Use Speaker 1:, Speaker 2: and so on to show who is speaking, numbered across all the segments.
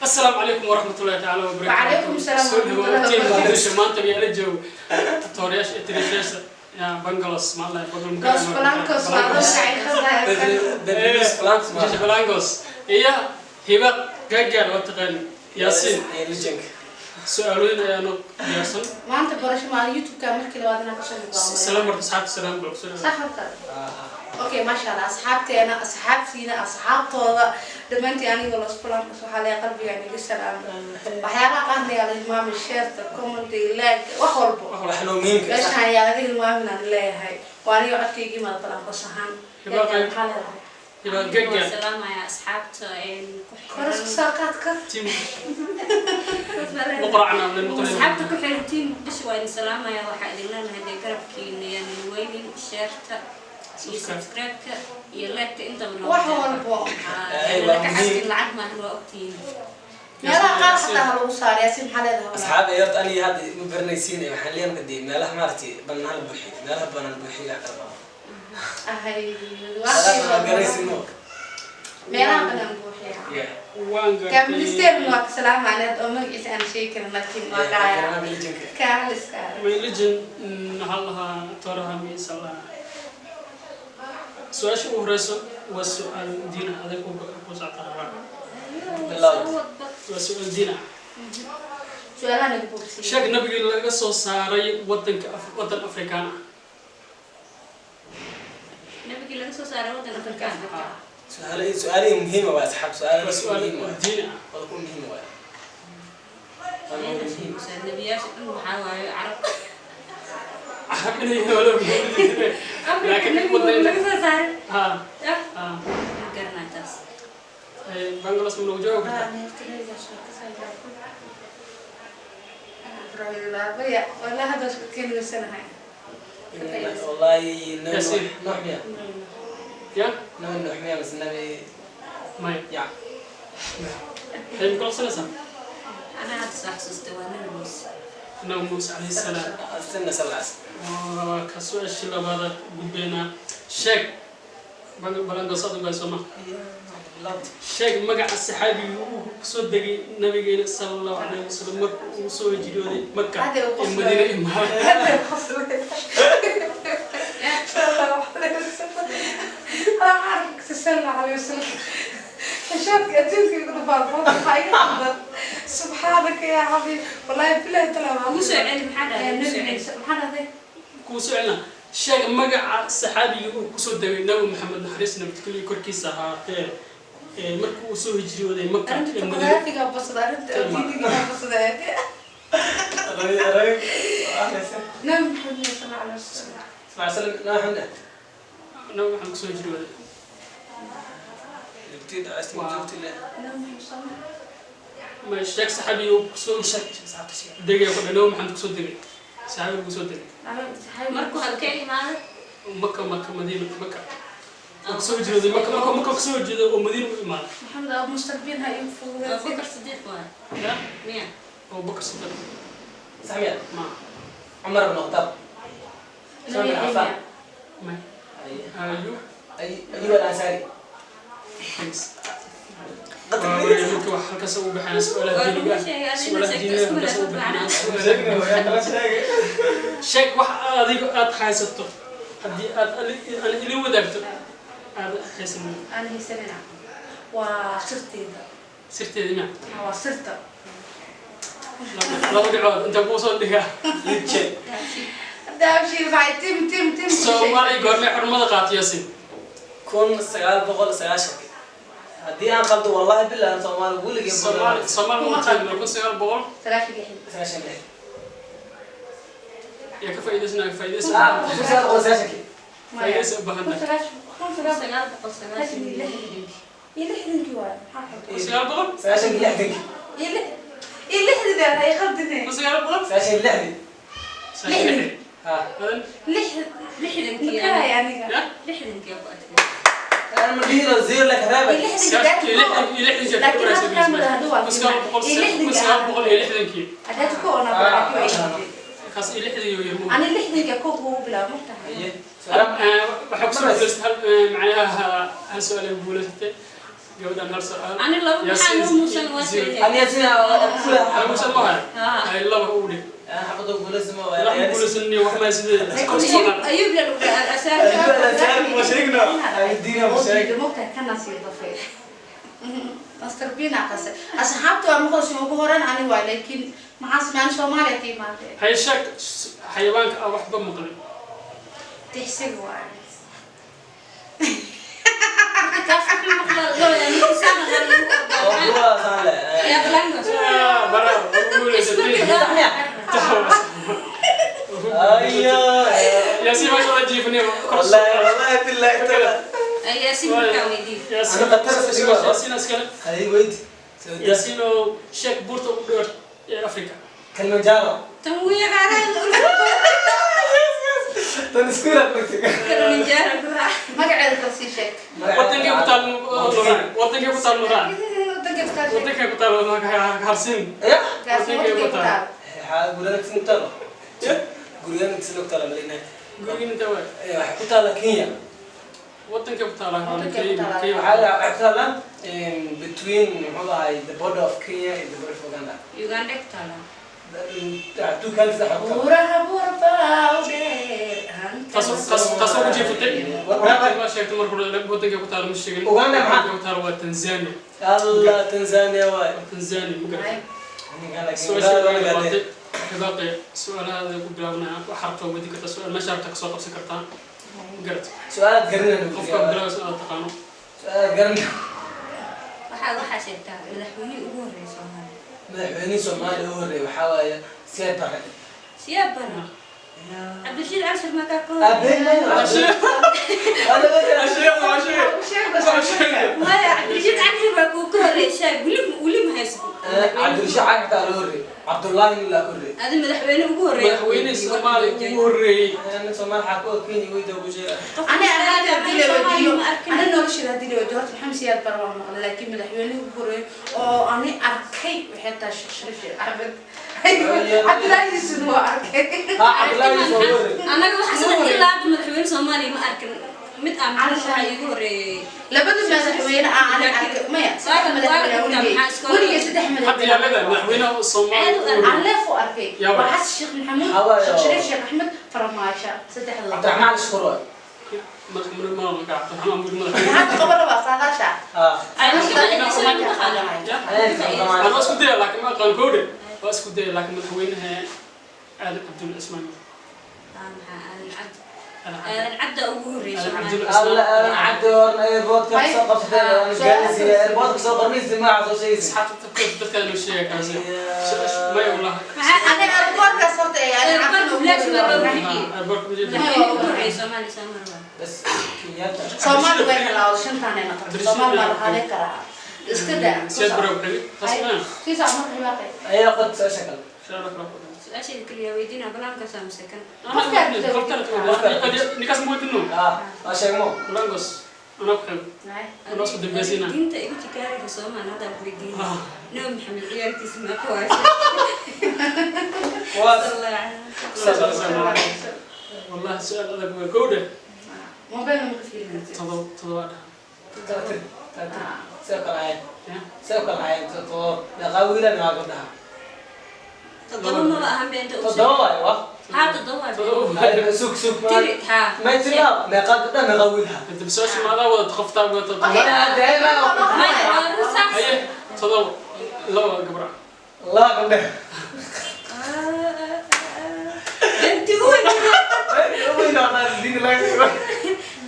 Speaker 1: Asalaamu calaykum waraxmatullahi tacaala wabarakaatu.
Speaker 2: Wacalaykum salaam
Speaker 1: Soo dhawow.
Speaker 2: waraxmatullahi
Speaker 1: Team
Speaker 2: wabarakaatu.
Speaker 1: Muqdisho maanta miyaa la joogo atoorayaasha iyo tiriyaasha ya Banglos maala.
Speaker 2: Los Blancos waa loo kacay khasnaaya.
Speaker 3: Blancos.
Speaker 1: Los Blancos iyo Hiba Gaagaal, waa taqaani Yaasiin.
Speaker 3: Legend.
Speaker 1: Su-aalooyin ayaanu diyaarsan.
Speaker 2: Maanta barasho maalin YouTube-ka markii labaad inaan kasoo muuqdo.
Speaker 1: Salaam marka asxaabta, salaam bal kusoo
Speaker 2: Sax horta. Okay, maasha Allah, asxaabteena, asxaabtiina, asxaabtooda dhammaantiin, aniga Los Blancos waxaa leeyahay qalbiga niga salaam. Waxyaabaha qaarna yaa la hilmaamay: share-ta, comment, like, wax walbo.
Speaker 3: Wax noo muhiimka.
Speaker 2: Meeshaan ayaa laga hilmaamin aan leeyahay. Waa aniga codkaygii mada Blancos ahaan.
Speaker 1: Hiba qayb.
Speaker 2: Maxaa leedahay?
Speaker 1: Hiba
Speaker 4: Waan
Speaker 1: Gaagaal.
Speaker 4: Salaamaya asxaabta ku
Speaker 2: Koras
Speaker 4: xiran.
Speaker 2: Soo qaadka.
Speaker 1: Team muqracna min
Speaker 4: Asxaabta ku xiran Team Muqdisho waa idin salaamaya. Waxaa idin leenahay dee garabkiina yaan weynin, share-ta iyo subscribe-ka iyo like-ta intaba noo.
Speaker 2: Wax walbo.
Speaker 3: Ay, waa
Speaker 4: ka
Speaker 3: muhiim.
Speaker 4: xastin lacag maahan, waa ogtihiin.
Speaker 2: Meelaha qaar xataa ha lagu saarayaa si maxaa leedahay, walaal?
Speaker 3: Asxaab horta aniga hadda ma baranaysiin. Waxaan leeyahay marka dee meelaha maaragtay banaan la buuxiyo, meelaha banaan buuxiyo, wax kala maaha.
Speaker 2: Ahay.
Speaker 3: Meelaha garanaysiin mo.
Speaker 2: Meelaha banaan buuxiya.
Speaker 3: Yeah.
Speaker 1: Waan gartay.
Speaker 2: Kaministeer waa ka salaamaneed oo magaciisa aan sheegi karin, laakiin waa kaaya.
Speaker 3: Garanaa legendka.
Speaker 2: Kaaliska.
Speaker 1: My legend maxaa lahaa tooraha miisa lahaa. Su-aasha ugu horeyso waa su-aal diin ah, adag ku socota rabaa.
Speaker 3: Bilowd.
Speaker 1: Waa su-aal diin ah.
Speaker 2: Su-aalaha naga boogsiiya.
Speaker 1: Sheeg nabigii laga soo saaray wadanka wadan Afrikaan ah.
Speaker 4: Nabigii laga soo saaray waddan Afrikaan?
Speaker 3: Su'aalo su'aalo muhiim ah waa asxaab, su'aalo
Speaker 1: Waa su-aal
Speaker 3: muhiim ah.
Speaker 1: diin ah.
Speaker 3: Waa ku muhiim waa. Waa muhiim.
Speaker 4: Nebiyaasha dhan waxaa waaye Carab.
Speaker 1: Carab inay walo
Speaker 4: Afrika
Speaker 1: laakiin
Speaker 4: nebigu
Speaker 1: wadan
Speaker 4: laga soo saaray.
Speaker 1: Ha.
Speaker 4: Yah.
Speaker 1: Ha.
Speaker 4: Ma garanaa taas.
Speaker 1: Bangladesh ma noogu jawaabi kartaa?
Speaker 2: Maya, walaa hadda isku keenaysanahay.
Speaker 3: Wallahi nabi
Speaker 1: Yaasiin.
Speaker 3: Nuux miya?
Speaker 1: Ya.
Speaker 3: Nabi Nuux miya mise nabi
Speaker 1: Maya.
Speaker 3: Ya.
Speaker 1: Waxay maqalsanaysaa.
Speaker 4: Anaa hadda soo xasuustay, waa Nabi Muuse.
Speaker 1: Nabi Muuse calayhi salaam.
Speaker 3: Sina salaas.
Speaker 1: Waa ka su-aashii labaadaad gudbeynaa. Sheeg, balangoos adigu soo ma sheeg magaca saxaabigii uu kusoo degay nabigeena sala Allahu calayhi wasalam marka uu soo hijrooday Maka
Speaker 2: Hadda uu
Speaker 1: ee
Speaker 2: qoslay.
Speaker 1: Madiine imaaday.
Speaker 2: Hadda qoslay. Sallallahu alayhi wasallam. Ana aragta sallallahu alayhi wasallam. Xishoodka adduunka igu dhafaad waxaa iga qaldan. Subxaanaka yaa xabiib. Wallahi billahi taala waa.
Speaker 4: Ugu soo celi, maxaa dhahday? Ugu soo celi.
Speaker 2: Maxaa dhahday?
Speaker 1: Kuu soo celina. Sheeg magaca saxaabigii uu kusoo degay Nabi Maxamed, naxariis nabadgelyo korkiisa ahaatee, ee markii uu soo hijrooday Maka
Speaker 2: Arrinta
Speaker 1: ee Madiine.
Speaker 2: juqraafiga basada, arrinta diiniga basada.
Speaker 3: Rabi rabi.
Speaker 2: Nabi Maxamed sallallahu alayhi wasallam.
Speaker 3: Sallallahu alayhi wasallam.
Speaker 1: Nabi Maxamed kusoo hijrooday.
Speaker 2: Nabi Maxamed sallallahu
Speaker 1: Ma sheeg saxaabigii uu kusoo degay ku dhan Nabi Maxamed kusoo degay, saxaabiga kusoo degay.
Speaker 4: Markuu halkee imaaday?
Speaker 1: Maka, Maka, Madiina, Maka oo kusoo hijrooday Maka, Maka, Maka kusoo hijrooday oo Madiina u imaaday.
Speaker 2: Maxamed Abu Mustalbiin ha ii fududeysay.
Speaker 4: Abubakar Sidiiq waay.
Speaker 1: Ya.
Speaker 4: Miya?
Speaker 1: Abubakar Sidiiq.
Speaker 3: Sax miya?
Speaker 1: Ma.
Speaker 3: Cumar ibn Khattab. Cusmaan bin Affan.
Speaker 1: Ma ayu.
Speaker 3: Ayub al-Ansari.
Speaker 1: Thanks. Marka wax halkaas ugu baxayna su-aalaha diiniga, su-aalaha diiniga halkaas ugu baxayna. Sheeg wax adiga aad haysato haddii aad aan ila wadaagto aad haysanin.
Speaker 2: Aan haysanina waa sirteeda.
Speaker 1: Sirteeda miya?
Speaker 2: Waa sirta.
Speaker 1: Laba dhicood inta kuu soo dhigaa.
Speaker 2: Daabshiil maxay tim tim tim.
Speaker 1: Soomaali goormay xurmada qaatay, Yaasiin?
Speaker 3: 1990-kii haddii aan qaldo, wallahi billahi aan Soomaali weligay.
Speaker 1: Soomaali, Soomaali ma tahay 1900?
Speaker 2: 96.
Speaker 3: 96.
Speaker 1: Yaa ka faa'iidaysanaya? Ka faa'iidaysan.
Speaker 3: Ah, 1990-kii.
Speaker 1: Faa'iidaysi u baahan tahay.
Speaker 4: 996.
Speaker 2: Iyo lixdankii waay, maxaa xogta?
Speaker 1: 900.
Speaker 3: 96-kii.
Speaker 2: Iyo lixdan ay qaldine.
Speaker 1: 1900.
Speaker 3: 96-dii.
Speaker 1: 96.
Speaker 3: Ha.
Speaker 1: Badan.
Speaker 2: Lix.
Speaker 4: 60-kii.
Speaker 2: Makaraya aniga.
Speaker 1: Ya.
Speaker 4: 60-kii ku adkay.
Speaker 3: أنا مدينة زير لك رابع.
Speaker 2: Iyo lixdankii.
Speaker 1: Iyo lixdankii.
Speaker 2: Laakiin hadda kaamil hadda waa
Speaker 1: 1900, 1960-kii.
Speaker 2: Hadaad ku ona
Speaker 1: Kaas iyo lixdankii iyo yarmo.
Speaker 2: ani lixdanka ko kugu bilaabo martahay.
Speaker 3: أيه. سلام.
Speaker 1: Waxaa kusoo guulaystay hal, macnaha hal su-aal ay guulaysatay. Gabadhan hal su'aal.
Speaker 4: Ani laba maxaa noo muusan waa sheegay.
Speaker 3: Ani Yaasiin kula.
Speaker 1: Hal muusan ma hayo.
Speaker 4: Haa.
Speaker 1: Ay laba u dhig.
Speaker 3: Xabado guulaysan ma
Speaker 1: Laba
Speaker 3: waa.
Speaker 1: guulaysan iyo wax ma sidee.
Speaker 4: Ayub la dhugaa asaar.
Speaker 3: Ma sheegno. Ay diina ma sheeg.
Speaker 2: Mogtahay kana sii dafay. Master Bina qase. Asxaabta waa maqashay ugu horan ani waa, laakiin maxaa sameeyaan Soomaaliya ka imaadeen.
Speaker 1: Hay sheeg xayawaanka aan waxba maqlin.
Speaker 2: Tixsiga waaye.
Speaker 4: Kaas wuxuu maqlaa loo nisaan.
Speaker 3: Oo kuwa saan le.
Speaker 4: Yaa blancos.
Speaker 1: Bara guulaysatay.
Speaker 3: Ayo.
Speaker 1: Yaasiin ma soo jiifnay.
Speaker 3: Wallahi wallahi billahi taala.
Speaker 4: Yaasiin markaa weydii.
Speaker 1: Yaasiin.
Speaker 3: Ana qatar iska dhigo.
Speaker 1: Yaasiin askale.
Speaker 3: Hay weyd.
Speaker 1: Yaasiin oo sheeg buurta ugu dheer ee Afrika.
Speaker 3: Kilimanjaro.
Speaker 4: Tan wuu yaqaanaa.
Speaker 3: Tan isku ila dhigtay.
Speaker 4: Kilimanjaro ku raac.
Speaker 2: Magaceeda kala sii sheeg.
Speaker 1: Wadankee ku taal Nuraan? Wadankee ku taal Nuraan?
Speaker 2: Wadanka ku taal.
Speaker 1: Wadankee ku taal harsin?
Speaker 3: Ya.
Speaker 2: Gaasi wadankee ku taal.
Speaker 3: Ha guriga ku taal. Guriga ku taal malina.
Speaker 1: Guriga inta waay.
Speaker 3: Waxa ku taala Kenya.
Speaker 1: Wadankee ku taal
Speaker 2: Wadankee ku taal.
Speaker 1: Kenya.
Speaker 3: Waxa ku taala between muxuu ahay the border of Kenya and the border of Uganda.
Speaker 4: Uganda ku taala.
Speaker 3: Two countries waxa ku taala.
Speaker 2: Buuraha buurba u dheer.
Speaker 1: Taas oo ku jiifatay. Ma sheegtay markuu wadankee ku taal ma sheegin.
Speaker 3: Uganda maxaa?
Speaker 1: Wadankee ku taal waa Tanzania.
Speaker 3: Allah Tanzania waay.
Speaker 1: Tanzania ma garan.
Speaker 3: Ninka laakiin
Speaker 1: Su'aasha
Speaker 3: Uganda
Speaker 1: ugu
Speaker 3: waa
Speaker 1: labaatay. Xibaaqe su'aalahaada ku bilaabnaa waxa rabtaa weydiin kartaa su'aal meesha rabtaa kasoo qabsan kartaa. Ma garat.
Speaker 3: Su'aalaad garanayno.
Speaker 1: Qofka bilaabay su'aal taqaano.
Speaker 3: Su'aalaad garanayno.
Speaker 4: Waxaa sheegtaa madaxweynihii ugu horreeyay Soomaaliya.
Speaker 3: Madaxweynihii Soomaaliya ugu horreeyay waxaa waaye Siyaad Barre.
Speaker 4: Siyaad Barre. Cabdirashiid Cali Sharma kaa ka
Speaker 3: Aabbahay
Speaker 4: horreeyay.
Speaker 1: Sheekh.
Speaker 4: Maya, Cabdirashiid Cali Sharma kuu ka horreeyay shaag weli weli ma haysto.
Speaker 3: Cabdirashiid Cali xitaa loo horreeyay. Cabdullaahi nin laa ka horreeyay.
Speaker 4: Adi madaxweyne ugu horreeyay.
Speaker 1: Madaxweyne Soomaaliya ugu horreeyay.
Speaker 3: Nin Soomaali xaa ku og Kenya weyda ugu sheega.
Speaker 2: Ani ahaan haddii la weydiiyo,
Speaker 4: Ma arkin.
Speaker 2: ani nolosheeda haddii la weydiiyo, horta Maxamed Siyaad Barre waan maqlay, laakiin madaxweynihii ugu horreeyay oo ani arkay waxay tahay Sheekh Shariif Sheekh Axmed. Cabdullaahi Yuusuf waa arkay.
Speaker 3: Ha Cabdullaahi Yuusuf waa ugu horreeyay.
Speaker 4: Annaga waxa saddex ilaa hadda madaxweyne Soomaaliya ma arkin. Mid aan waxa iigu horreeyay.
Speaker 2: Labada madaxweyne aan ani arkay, maya, saddex madaxweyne weligay. Weligay saddex
Speaker 1: Hadda
Speaker 2: madaxweyne.
Speaker 1: yaa leedahay madaxweynaha Soomaaliya ugu
Speaker 2: Aan
Speaker 1: horreeyay.
Speaker 2: leef u arkay.
Speaker 1: Yaa
Speaker 2: Waa Xasan Sheekh Maxamuud,
Speaker 3: Hawaayo.
Speaker 2: Sheekh Shariif Sheekh Axmed, Farmaajo, saddexda.
Speaker 3: Cabdiraxmaan Cali Shukur waay.
Speaker 1: Madaxweyne ma la Cabdiraxmaan Muur madaxweyne.
Speaker 2: Hadda qobo rabaa saadaasha.
Speaker 3: Ha.
Speaker 4: Ay marka ma taqaano.
Speaker 1: Ana isku daya laakiin ma aqaan kowdhe. Waa isku daya laakiin madaxweynaha Aadan Cabdulla Ismaan.
Speaker 4: Maxaa Aadan Cabdi.
Speaker 1: Aadan
Speaker 4: Aadan Cabdi ugu horreeyay
Speaker 1: Aadan
Speaker 4: Soomaaliya.
Speaker 1: Cabdulla
Speaker 3: Alla Aadan Cabdi horna airport-ka soo qabsateen aan gaarsiin airport-ka soo qornaysi magaca soo sheegaysi.
Speaker 1: Asxaabta dadka loo sheegay kaasi. May wallahi.
Speaker 4: Maxaa
Speaker 2: Ani airport-kaas horta ee ani
Speaker 4: Airport
Speaker 2: cabdi
Speaker 4: bilaash
Speaker 2: ugu
Speaker 4: waa loo
Speaker 2: horreeyay.
Speaker 4: bixiyay.
Speaker 1: Airport ma jeedo.
Speaker 4: Madaxweynihii ugu horreeyay Soomaaliya soo mar waa.
Speaker 3: Bas Kenyatta.
Speaker 2: Soomaali way halaawday shantaan ay noqotay. Soomaali baa la haleyn karaa. Iska daa.
Speaker 1: Siyaad Barre wuxuu yidhi, taas ma.
Speaker 2: Sii soco marka xibaaqay.
Speaker 3: Ayaa qod su'aasha kale.
Speaker 1: Su'aalo kale ku dhan.
Speaker 4: Su-aasheeda kaliya weydiina balaankaas aa mise kan.
Speaker 1: Ninkaas ma weydino.
Speaker 3: Ha, waa sheegmo.
Speaker 1: Langos. Anaa ku xigo. Anaa isku dambaysiina.
Speaker 4: Diinta igu jikaaraysa Soomaali hadda ku weydiin. Nabi Maxamed ciyaalkiisa ma ku hayso.
Speaker 3: Kuwaas.
Speaker 1: Wallahi su'aal adag waa kowdhe.
Speaker 2: Mobile ma ka fiirin.
Speaker 1: Todoba dhaha.
Speaker 3: Kala tir. Kala tir. Sidoo kale ahayd.
Speaker 1: Ya.
Speaker 3: Sidoo kale ahayd todoba. Meeqaa wiilal meeqaa gabdhaha?
Speaker 4: Toddoba maba ahan beenta u
Speaker 3: Toddoba waay wa.
Speaker 4: Haa toddoba waa been.
Speaker 1: Todoba.
Speaker 3: Ay, Sug sug.
Speaker 4: Tiri haa.
Speaker 3: Ma tiraa meeqaa gabdhaha meeqaa wiil ha?
Speaker 1: Inta su'aasha maadaa wada qoftaa wada todoba.
Speaker 3: Ma dee ma.
Speaker 4: Maya waa run saas.
Speaker 1: Haye todoba laba gabra.
Speaker 3: Laba gabdhaha.
Speaker 4: Beenti weyn.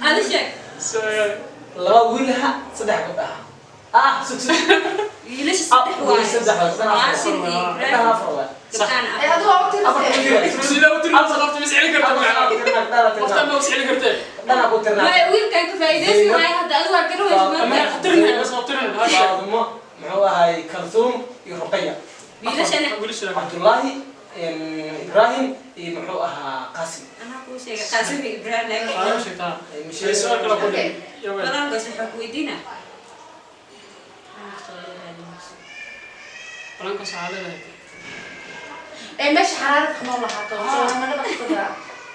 Speaker 4: Adi sheeg.
Speaker 1: Su'aal.
Speaker 3: Laba wiil ha, saddex gabdhaha. Ah, sug sug.
Speaker 4: Wiilasha saddex waaye.
Speaker 3: Saddex waay, gabdhaha afar.
Speaker 4: Qaasim iyo
Speaker 3: Gabdhaha
Speaker 4: Ibraahim.
Speaker 3: afar waay.
Speaker 4: Gabdhahan
Speaker 2: Ee
Speaker 4: afar.
Speaker 2: adigu waa u tirisay.
Speaker 1: Sida u tiri qofta ma isceli kartaa macnaha. Qofta ma isceli kartee.
Speaker 3: Gabdhaha ku tirnaa.
Speaker 4: Maya wiilkan ka faa'iidaysi waaye hadda adigu waa garan weysa
Speaker 1: Ma
Speaker 4: maanta.
Speaker 1: tirnay bas tirnay. Ha sheeg.
Speaker 3: Faadimo, muxuu ahay Kalsuum iyo Ruqayya.
Speaker 4: Wiilashana
Speaker 1: Wiilasha.
Speaker 3: Cabdullaahi, Ibraahim iyo muxuu ahaa Qaasim.
Speaker 4: anaa kuu sheegay Qaasim iyo Ibraahim laakiin.
Speaker 1: Aa sheegtaa. Ay su'aal kale ku dhan. Yaa weel.
Speaker 4: Balaankaas waxaa ku weydiinaa.
Speaker 1: Balankaas waxaa leedahay.
Speaker 2: Ee meesha xaraarad xanuun lahaato. Soo naga dhaqsadaa.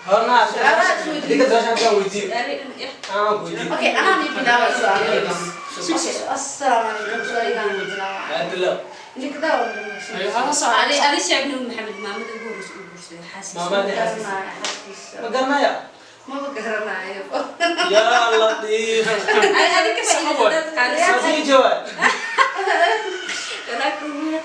Speaker 3: Horna
Speaker 2: Su'aalaha is weydiin.
Speaker 3: Dinka su'aasha aan weydiiyo.
Speaker 4: Su'aalo dhan, eh.
Speaker 3: Aan weydiiyo.
Speaker 2: Okay, anaa nii bilaabay su'aalaha. Okay, assalaamu calaykum. Su'aaligaan bilaabaa.
Speaker 3: Maa bilow.
Speaker 2: Idinka daawa.
Speaker 4: Adi adi sheeg Nabi Maxamed maamada ugu horreysa uu guursaday xaaskiisa.
Speaker 3: Maamadii xaaskiisa.
Speaker 2: Xaaskiisa.
Speaker 3: Ma garanaya.
Speaker 2: Maba garanayo.
Speaker 3: Yaa latiif.
Speaker 4: Adi adi ka faa'iidaysa dad qaadaysa.
Speaker 3: Saas ii jawaab.
Speaker 4: Walaa kuma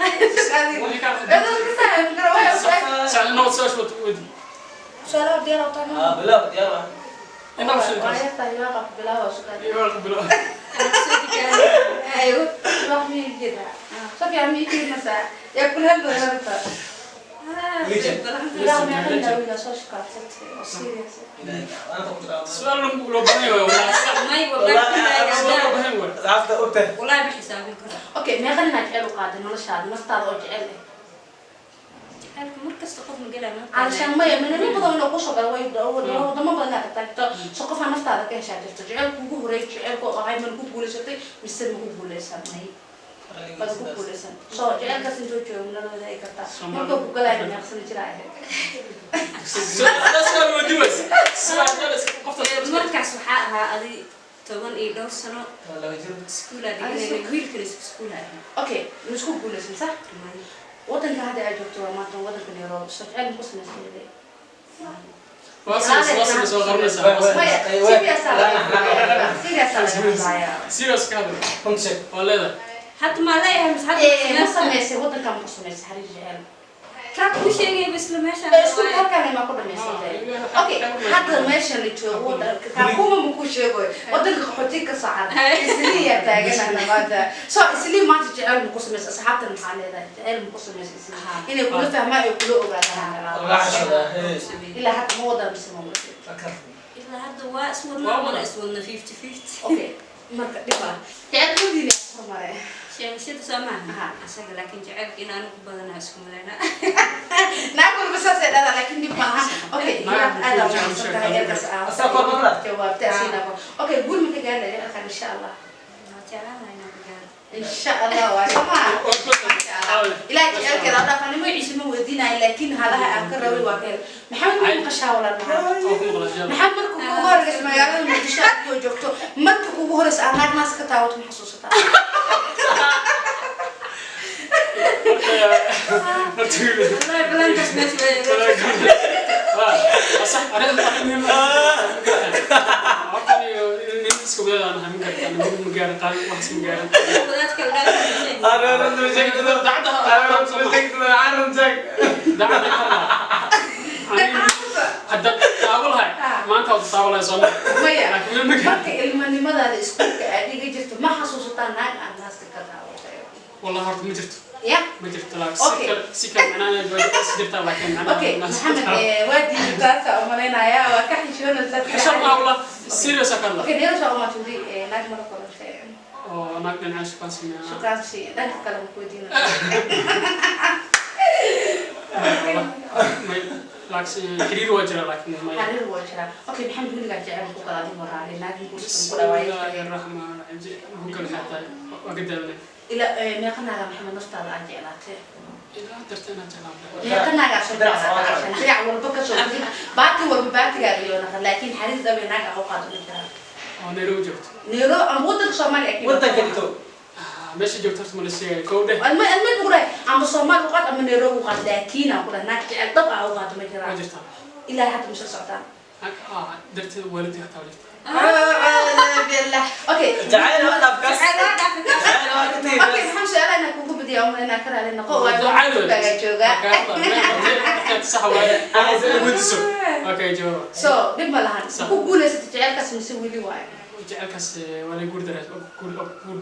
Speaker 2: Su'aalaha diyaar u tahay?
Speaker 3: Ah, bilow, diyaar waa.
Speaker 2: Waa yartahay, waa qof bilaaba su'aal.
Speaker 4: Ayuu.
Speaker 2: Wax miyay jiraa? Sofiya miyay jirinaysaa? Yaa kula hadlaya horta.
Speaker 3: Legend.
Speaker 2: Ilaa meeqa wiilaa soo shukaansatay oo serious ah?
Speaker 3: Ilaahay, ana ku jiraa.
Speaker 1: Su'aal loo baahan yahay waa
Speaker 4: May wallahi
Speaker 1: su'aal loo baahan yahay.
Speaker 3: Asxaabta ogtahay.
Speaker 4: wallahi ma xisaabin karo.
Speaker 2: Okay, meeqa nin aad jecel u qaaday noloshaada, naftaada oo jecel eh?
Speaker 4: Jacaylka mar kasta qof ma gelaa ma
Speaker 2: Calashaan maya, minano badan inuu kusoo galo way wadamo badan inaad tagto, so qofaa naftaada ka heshaa jirto. Jecelku ugu horeey jecelku ahay, ma ku guulaysatay mise ma ku guulaysan? Baad ku guulaysan. So jecelkaas intuu joogo nala wadaagi kartaa. Markuu ku galaayo meeqsana jira ahayd?
Speaker 1: Su'aal weydiibaysa. Su'aal qofta.
Speaker 4: Markaas waxaa ahaa adi 12 iyo dhowr sano.
Speaker 3: Waa laba jir.
Speaker 4: Iskuulaa dhiganayna, wiilkana isku iskuulaa ahaa.
Speaker 2: Okay, ma isku guulaysan, sax?
Speaker 4: May.
Speaker 2: Wadanka hadda aad joogto waa maanta wadanka Nairobi, so jecel ma ku samaysay?
Speaker 1: Waa soo soo qaranaysaa.
Speaker 2: Maya, serious aa laga hadlayaa, serious aa laga hadlayaa.
Speaker 1: Serious ka hadal.
Speaker 3: Run sheeg.
Speaker 1: Waa leedahay.
Speaker 4: Hadda maa leeyahay mise hadda?
Speaker 2: Ma samaysay wadanka, ma ku samaysay xariir jecel?
Speaker 4: Kaa kuu sheegayba isla meeshaan.
Speaker 2: Iskuulka halkaan ma ku dhamaysatay? Okay, hadda meesha la joogo wadanka kaakuma ma ku sheegoy, wadanka qaxootiga ka socda Isliya taaganana maanta. So Islii maanta jecel ma ku samaysay? Asxaabtan maxaa leedahay? Jecel ma ku samaysay Islii inay kula fahmaan ay kula ogaadaan?
Speaker 3: Laga xashada. Hey.
Speaker 2: Ilaa hadda ma wadan mise ma wadin?
Speaker 3: Fakar.
Speaker 4: Ilaa hadda waa iswadnaa, mana iswadna, 50-50.
Speaker 2: Okay, marka dhib ah jecelkoodiina hormare.
Speaker 4: Sheegashada soo maaha.
Speaker 2: Aha.
Speaker 4: Asaga laakiin jacaylka in anigu badanaha isku malaynaa.
Speaker 2: Naag walba saasay dhahdaa, laakiin dhib maaha. Okay,
Speaker 1: Naag
Speaker 2: aad aa
Speaker 1: jecel
Speaker 2: umahadsan tahay
Speaker 1: sheegtaa.
Speaker 2: erkas aa
Speaker 3: Asaa kor marna.
Speaker 2: jawaabtay asiina. Okay, guul ma ka gaari jecelkan insha Allah?
Speaker 4: Waa jeclaan lahaa inaan ku gaaro.
Speaker 2: Insha Allah, waa sama. Masha Allah, ilaahay jecelkeeda ha dhaafan. Magaciisa ma weydiinayo, laakiin halaha aan ka rabay waa ka helay. Maxamed, ma maqashaa walaal? Maxamed,
Speaker 1: Waa ku maqla jecel.
Speaker 2: Maxamed, marka kuugu horeysa magaalada Muqdisho aad koo joogto, marka kuugu horeysa aad naag naas ka taawato, ma xasuusataa?
Speaker 1: Horta
Speaker 4: Wallahi balankaas meesha
Speaker 1: waa sax, arrin arrin muhiim ah. Horta nin iska wadaad aan ahay, ma gartan, ma gaarin qaali waxas ma gaarin.
Speaker 4: Wadaadka la dhaafay.
Speaker 3: Ana run sheeg. Ana run sheeg. Ana run sheeg.
Speaker 1: Dacada aniga hadda taawo lahay maanta, waa taawo lahay soo ma?
Speaker 2: Maya.
Speaker 1: Laakiin weli ma gaarin.
Speaker 2: Marka ilmanimadaada iskuulka aad dhiga jirto, ma xasuusataa naag aad naaska ka taawatay?
Speaker 1: Wallahi horta ma jirto.
Speaker 2: Ya.
Speaker 1: Ma jirto, laakiin si
Speaker 2: Okay.
Speaker 1: kale si kale macnaha waa is jirtaa, laakiin macnaha
Speaker 2: Okay, Maxamed, waa diiday taasa umalaynaya, waa ka xishoonaysaa.
Speaker 1: Xishood ma wallah, serious ka hadla.
Speaker 2: Okay, neerasha umatudi naag mala kulantay?
Speaker 1: Oo naag dhinaca shukaan sameeya?
Speaker 2: Shukaansi dhanka kale ma kuweydiinaya.
Speaker 1: May, laakiin xiriir waa jira, laakiin may.
Speaker 2: Xariir waa jiraa. Okay, Maxamed, weligaa jecel ku gala adigo raali naag guursan ku dhawaayay?
Speaker 1: Bismillaahi raxmaani raxiim, hoggal maxay tahay, waa ka daalnay.
Speaker 2: Ila meeqa naaga, Maxamed, naftaada aad jeclaatay?
Speaker 1: Ilaa darta inaad jeclaatay.
Speaker 2: Meeqa naagaa soo jeclaatay? Dirac walba ka soo gudin, baati walba baatigaaga iyo naqan, laakiin xariir dhabe naag aa u qaado ma jiraan?
Speaker 1: Oo Nairobi joogto?
Speaker 2: Nairobi ama wadanka Soomaaliya.
Speaker 3: Wadanka joogto.
Speaker 1: Ah, meesha joogto horta ma la sheegay kow dheh.
Speaker 2: Alma alma ku dhahay ama Soomaali u qaad ama Nairobi u qaad, laakiin aan ku dhahay naag jecel dhab ah u qaado ma
Speaker 1: waa
Speaker 2: jiraan?
Speaker 1: Jirtaa.
Speaker 2: Ilaa hadda ma soo socotaan?
Speaker 1: Naag ah darteed waalidii hataa waa jirtaa.
Speaker 2: Billah, okay.
Speaker 3: Jacayl waa dhaafkaas.
Speaker 4: Jacayl waa dhaafkaas.
Speaker 3: Jacayl waa ka tegey.
Speaker 2: Okay, maxaan su-aalaha inaan kugu badiyaa uma inaan ka raali noqo, waayo baagaa joogaa.
Speaker 1: Sax waaye, weydiiso, okay, jawaab.
Speaker 2: So dhib ma lahan.
Speaker 1: Sax.
Speaker 2: Ku guulaysata jecelkaas mise weli waayo?
Speaker 1: Jecelkaas waa la guur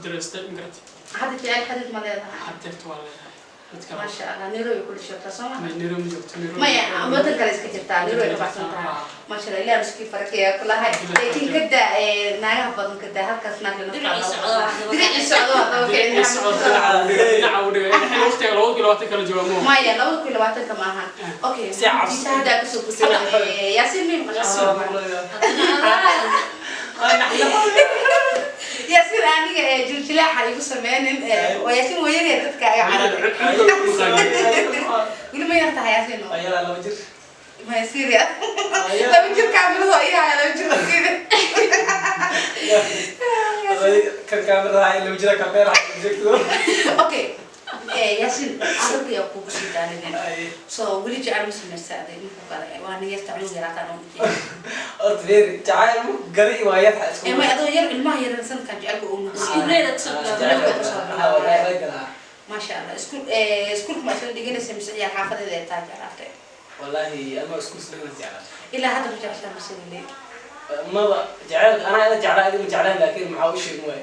Speaker 1: dareystay, ma garatay?
Speaker 2: Hadda jecel xadid ma leedahay?
Speaker 1: Hadeerta waa leedahay mid kale.
Speaker 2: Maasha Allah, Nairobi kula joogtaa soo ma?
Speaker 1: Nairobi ma joogto, Nairobi.
Speaker 2: Maya, wadan kale iska jirtaa, Nairobi ka baxsan tahay. Maasha Allah, ilaah iskii farakeeya kulahay, laakiin ka daa naagaha badan, ka daa halkaas naag.
Speaker 4: Diricii socdo haddaba.
Speaker 2: Diricii socdo haddaba
Speaker 1: Dhinacii socdo, dhinaca u dhigay xilli waqtiga 2020 kala jooga mo.
Speaker 2: Maya, 2020-ka maahan. Okay.
Speaker 3: Si cabsi.
Speaker 2: Kiisa haddaa kasoo gutay Yaasiin mim. Yaasiin, aniga jiljilaaxa igu sameynin oo Yaasiin waa dadka aga cararay. Weli ma yar tahay, Yaasiin?
Speaker 3: Ayaa laba jir.
Speaker 2: My serious. Laba jir kaamiradu ay haya, laba jir sida.
Speaker 3: Kan kaamirada haya, laba jira kameera jeegto.
Speaker 2: Okay. Yasin, adalka yaa kugu sii daalinin. So weli jecel ma samaysta aday markuu galay? Waa niyarta cunug yaraataan oo ujeeda.
Speaker 3: Horta fiiri, jacayl mu gali waa yadxa isku.
Speaker 2: May, adoo yar, ilmaha yaran sanadkan jecelka uu nugu.
Speaker 4: Iskuuleeda kasoo bilaabay.
Speaker 2: Maasha Allah. Iskuul, iskuulka ma isla dhiganaysa mise ciyaar xaafadeeda ee taa jeclaatay?
Speaker 3: Wallaahi ama isku isla jeclaa.
Speaker 2: Ilaa hadda ma jeceshaa mise weli?
Speaker 3: Maba jecel, anaa ila jeclaa, idin ma jeclaan, laakiin maxaa u sheegin waay.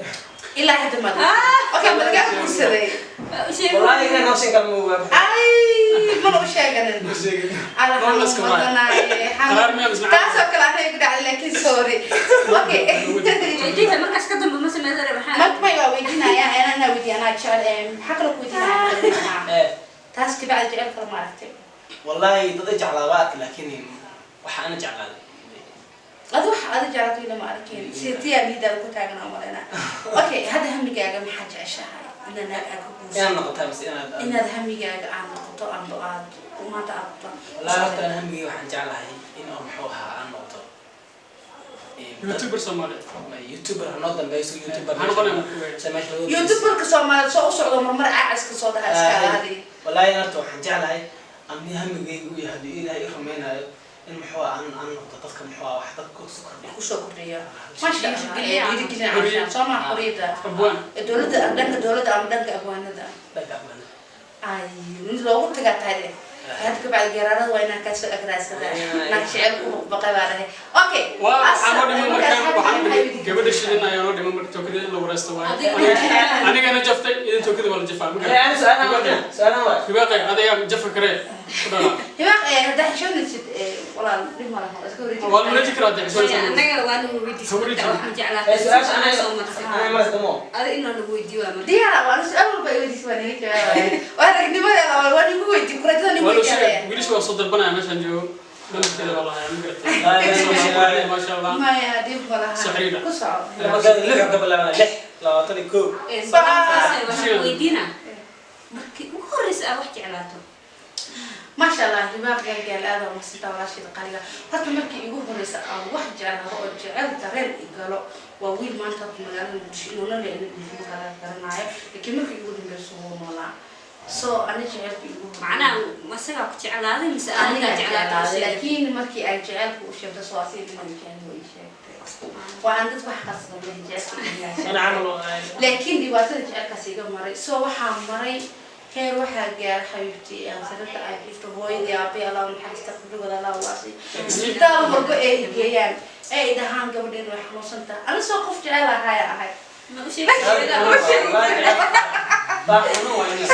Speaker 2: Ilaa hadda ma? Okay, ma lagaa guursaday?
Speaker 3: Wallaahi inaan noo sheeg kalma waa.
Speaker 2: Ay, mana u sheeganin?
Speaker 3: Ma sheegin.
Speaker 2: Ala.
Speaker 1: Waa la iska
Speaker 2: xanuun badanaaye.
Speaker 1: Qaraar miyaa isna?
Speaker 2: Taasoo kale anaga igu dhacday, laakiin sorry, okay.
Speaker 4: Weydiinta markaas ka dambe ma sameysana maxaa?
Speaker 2: Marka may waa weydiinaya, anaa weydiiya, anaa jecel. Maxaa kaloo ku weydiinaya? Taas kabacdi jecel kale ma aragtay?
Speaker 3: Wallaahi dad ay jeclaa waa arki, laakiin waxa ana jeclaaday.
Speaker 2: Adu waxa ada jeclaatay lama arkin, sitiyaa niidaada ku taagan oo maleyna. Okay, hadda hamigaaga maxaa jeceshahay? Inaad naag aad ka
Speaker 3: inaad
Speaker 2: guursato?
Speaker 3: Noqotaa mise inaad
Speaker 2: Inaad hamigaaga aad noqoto amba aad maanta aad
Speaker 3: Wallaahi horta ana hamigii waxaan jeclahay in oo muxuu ahaa aan noqdo
Speaker 1: YouTuber Soomaaliyeed.
Speaker 3: YouTuber ha noo dambeyso, YouTuber.
Speaker 1: Maxaa noqonaya marka?
Speaker 3: Se meesha lagu
Speaker 2: YouTuberka Soomaaliyeed soo u socdo marmar caaciska soo dhaha iska alaadi.
Speaker 3: Wallaahi horta waxaan jeclahay ama hamigayga uu yahay, haddii Ilaahay i rumaynayo, in muxuu ahaa aan noqdo dadka muxuu ahaa wax dadka kusoo kordhiyo.
Speaker 2: Kusoo kordhiya, maasha Allah. Dhiirigelin cashaan soo maa xoriyada
Speaker 1: Abwaan.
Speaker 2: Dowladda, dhanka dowladda ama dhanka abwaanada?
Speaker 3: Dhanka abwaanada.
Speaker 2: Ay, mid loogu tagaa tahay hadda kabacdi geeraarada waa inaan kaasoo agraasada naag jecel ku baqay baa dhahay. Okay.
Speaker 1: Waa waxaa noo dhiman markaan, waxaa noo dhiman gabadha shilin ayaa noo dhiman. Marka tookada in la wareysto waaye. Anigana jaftay, idin tookada waa la jafaa ma
Speaker 3: Eh, ana su'aalahan waa su'aalahan waa.
Speaker 1: Hibaaqay, adigaa jafa karee ku dhalaa.
Speaker 2: Hibaaq, haddaa xishoonaysid, walaal, dhib ma laha, iska wareeji.
Speaker 1: Waa la wareeji karaa haddii xishoonaysid.
Speaker 4: Annaga waa nagu weydiisay marka wax ma jeclaa.
Speaker 3: Eh, su'aasha ana
Speaker 4: soo martay.
Speaker 3: Ana maras damo.
Speaker 4: Adi inaa nagu weydiiyo waa marka.
Speaker 2: Diyaara waa su-aal walba ay weydiis, waa naga jawaabaya, waa ragnimadeeda, waa nigu weydii kurajada nigu
Speaker 1: Waa loo sheegay.
Speaker 2: weydiiyaya.
Speaker 1: Wiilasha waa soo dalbanaya, meeshaan joogo dhamarkeeda waa lahayaa, ma garatay? Maasha Allah.
Speaker 2: Maya, dhib ma laha.
Speaker 1: Soo xiriira.
Speaker 2: Ku soco.
Speaker 3: Marka 6 ka bilaabana, 6, 21.
Speaker 4: Waxaan weydiinaa markii ugu horreysa aa wax jeclaato.
Speaker 2: Maasha Allah, Hibaaq Gaalgaal, aada u mahadsantaa walaasheeda qaaliga. Horta markii igu horeysa aan wax jeclaado oo jecel dareen i galo waa wiil maanta horta magaalada Muqdisho inuu nala ina dhifin kala garanaayo, laakiin markii igu dambeysa wuu noolaa. So ani jecelka igu horreeyay
Speaker 4: Macnaha masagaa ku jeclaaday mise
Speaker 2: anigaa
Speaker 4: adigaa
Speaker 2: jeclaaday?
Speaker 4: jeclaaday?
Speaker 2: Laakiin markii aan jecelka u sheegtay soo asiib inaan jecel way ii sheegtay. Waxaan dad wax qarsada ma jecelka.
Speaker 3: Ana camal oo
Speaker 2: Laakiin dhibaatada jecelkaas iga maray, so waxaa maray heer waxaa gaar xabiibtii aan sariirta aan jiifto, hooyadii aabay Allah u naxariista, qabrigooda Allah waasiyo, isbitaal walba ay geeyaan, ay dhahaan gabadheen way xanuunsan tahay. Ani soo qof jecel ahaaya ahay.
Speaker 4: Ma u sheegi?
Speaker 3: Baa xanuun waa inay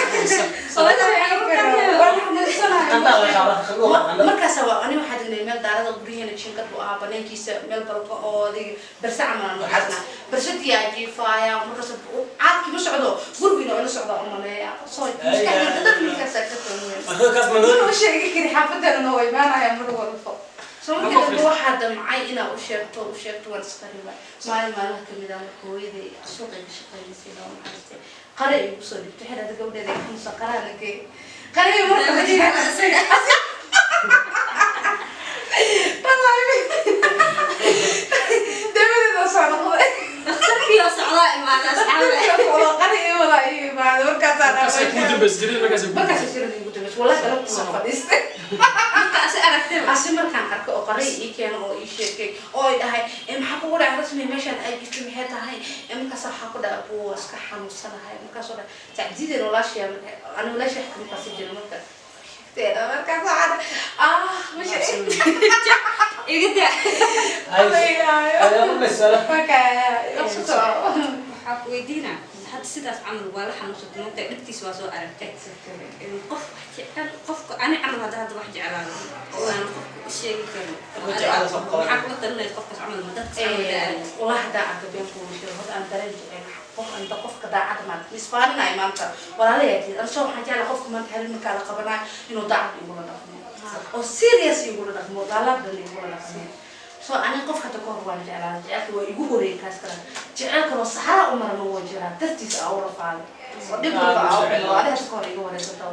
Speaker 4: Hooyada waxay ku karnaa.
Speaker 2: Waan xanuunsanahay.
Speaker 3: Qandhaa la qaadaa, qandhaa qandhaa.
Speaker 2: Markaas waa ani waxaa degnay meel daarada, guryaheena jinkad buu ahaa, banaankiisa meel balko oo adiga barse camal aan markaasna barsadii aa jiifaaya. Markaas caadkii ma socdo, gurigiina waa ila socdaa umaleeya, soo maskaxdayda dad markaasaa ka toomiya.
Speaker 3: Marka kaas ma
Speaker 2: Mana
Speaker 3: loo
Speaker 2: u sheegi kari, xaafadana waa imaanaya mar walbo. Soo markii dambe waxaa damcay inaa u sheegto, u sheegto, waan isqariba. Maalin maalmaha kamid ah marka hooyaday suuqay ka shaqaynaysay loo naxariistay qare igu soo dhibtay, waxay dhahday gabadheeda ay xanuunsan, qaraa la geey. Qarihii marka la geeyay, wallaahi dabadeeda soo noqday.
Speaker 4: Dhakhtarkii oo socdaa imaada asxaabe.
Speaker 2: Qare ii wadaa ii imaaday markaasaa.
Speaker 1: Markaasay kugu dambaysa jirida, markaasay kugu
Speaker 2: Markaas
Speaker 1: dambaysa.
Speaker 2: jirada igu dambaysa, wallahi kala kuma fadhiistay.
Speaker 4: Marka asi aragtay
Speaker 2: Asi markaan arko oo qaray ii keeno oo ii sheegay oo ay dhahay, "Ee, maxaa kugu dhacay rasmi meeshaan aad jirto maxay tahay?" Ee, markaas waxaa ku dhaca buu waa iska xanuunsanahay. Markaasoo dhahay tacdiideen walaashiya ani walaashiya wax kama qasin jirin. Marka sheegteeda markaas waxaa dhahay, ah masha
Speaker 4: iga daa. Waxaa ku weydiinaa hadda sidaas camal waa la xanuunsatay, moogtahay, dhibtiisa waa soo aragtay. Qof wax jecel, qofka ani camal hadda wax jeclaado oo aan qofka u sheegi karin, maxaa kula talinayd qofkaas camal, ma dadkas camal daa?
Speaker 2: Wallah haddaan arka been kuuma sheego. Horta aan dareen jecel qof anta qofka daacadda maanta misfaaninay maanta walaalayaa tiid ansoo waxaan jeclaa qofka maanta habeen markaa la qabanayo inuu daacad igula dhaqmo oo serious igula dhaqmo, daalaab dhan igula dhaqmo. So ani qof hadda kahor waan jeclaa, jecelka waa igu horeeyay. Kaas kale jecel kaloo saxara u marana waa jiraa, dartiisa aa u rafaaday. Oo dhib walba aa u qabo, adiga ka hor iga wareysato.